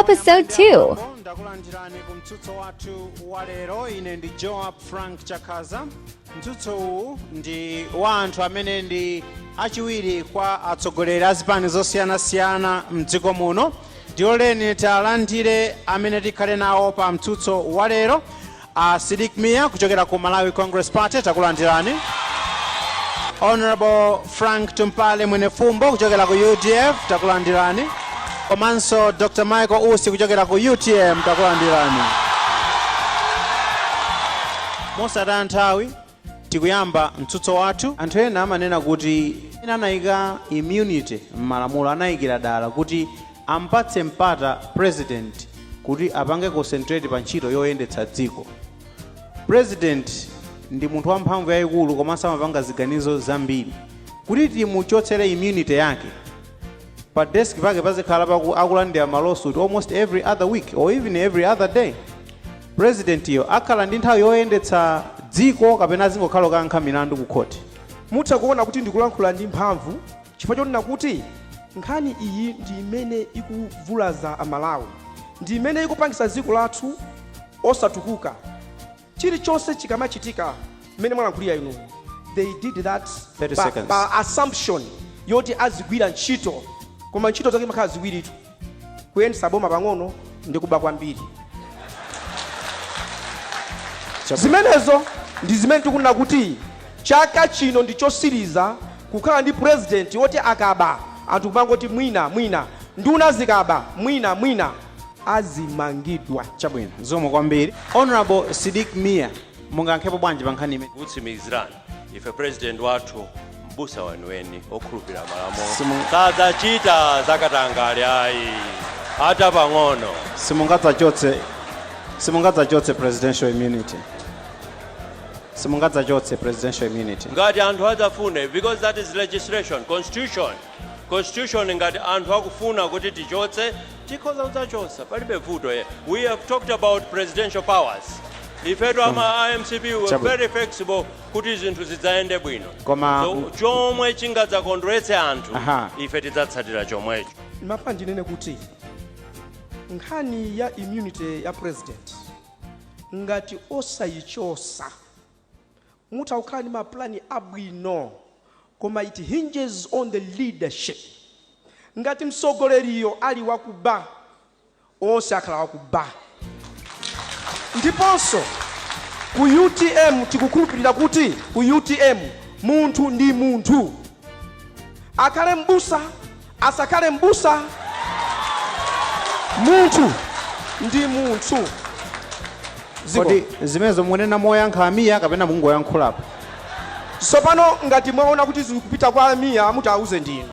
Episode 2. Ndakulandirani ku mtsutso wathu wa lero. Ine ndi Joab Frank Chakhaza. Mtsutso uwu ndi wa anthu amene ndi achiwiri kwa atsogoleri a zipani zosiyanasiyana mdziko muno. Ndiloleni tialandire amene tikhale nawo pa mtsutso wa lero. A Sidik Mia kuchokera ku Malawi Congress Party, takulandirani. Honorable Frank Tumpale Mwenefumbo kuchokera ku UDF, takulandirani. Komanso Dr Michael Usi kuchokera ku UTM, takulandirani. Mosataya nthawi, tikuyamba mtsutso wathu. Anthu ena amanena kuti ena anayika immunity m'malamulo, anayikira dala kuti ampatse mpata president kuti apange concentrate pa ntchito yoyendetsa dziko. President ndi munthu wamphamvu yayikulu komanso amapanga ziganizo zambiri. Kuti timuchotsere immunity yake, pa desk pake pazikhala akulandira ma lawsuit almost every other week or even every other day. President iyo akhala ndi nthawi yoyendetsa dziko kapena azingokhala okayankha milandu ku court? Mutha kuona kuti ndikulankhula ndi mphamvu chifukwa chonena kuti nkhani iyi ndi imene ikuvulaza Amalawi, ndi imene ikupangisa dziko lathu osatukuka. Chilichonse chikamachitika, mmene mwalankhulira inu, they did that 30 pa, seconds. pa assumption yoti azigwira ntchito, koma ntchito zake makhala ziwiritu: kuyendetsa boma pang'ono ndi kuba kwambiri. Zimenezo ndi zimene tikunena kuti chaka chino ndi chosiriza kukhala ndi president woti akaba, anthu kumangoti mwina mwina, nduna zikaba mwina mwina, azimangidwa. Chabwino, zikomo kwambiri. Honorable Sidik Mia, mungayankhepo bwanji pa nkhani imene? Kutsimikizirani, ife president wathu mbusa weniweni okhulupirira malamulo, sadzachita zakatangale ayi, ata pang'ono. Simungadzachotse presidential immunity? Simungadzachotse presidential immunity? Ngati anthu adzafune, because that is legislation, constitution. Ngati anthu akufuna kuti tichotse, tikhoza kudzachotsa, palibe vuto ye. We have talked about presidential powers. Ifetu ama IMCP we were very flexible kuti zinthu zidzayende bwino. So chomwe chingadzakondweretse anthu, ife tidzatsatira chomwecho. Mapa ndinene kuti nkhani ya immunity ya president, ngati osayichosa, mutha kukhala ndi maplani abwino, koma it hinges on the leadership. Ngati msogoleriyo ali wakuba, onse akhala wakuba. Ndiponso ku UTM tikukhulupirira kuti ku UTM munthu ndi munthu, akhale mbusa, asakhale mbusa, munthu ndi munthu. Ziko. Kodi zimenezo munena moyankha amiya kapena mungoyankhulapo? Tsopano ngati mwaona kuti zikupita kwa amiya, mutauze ndinu.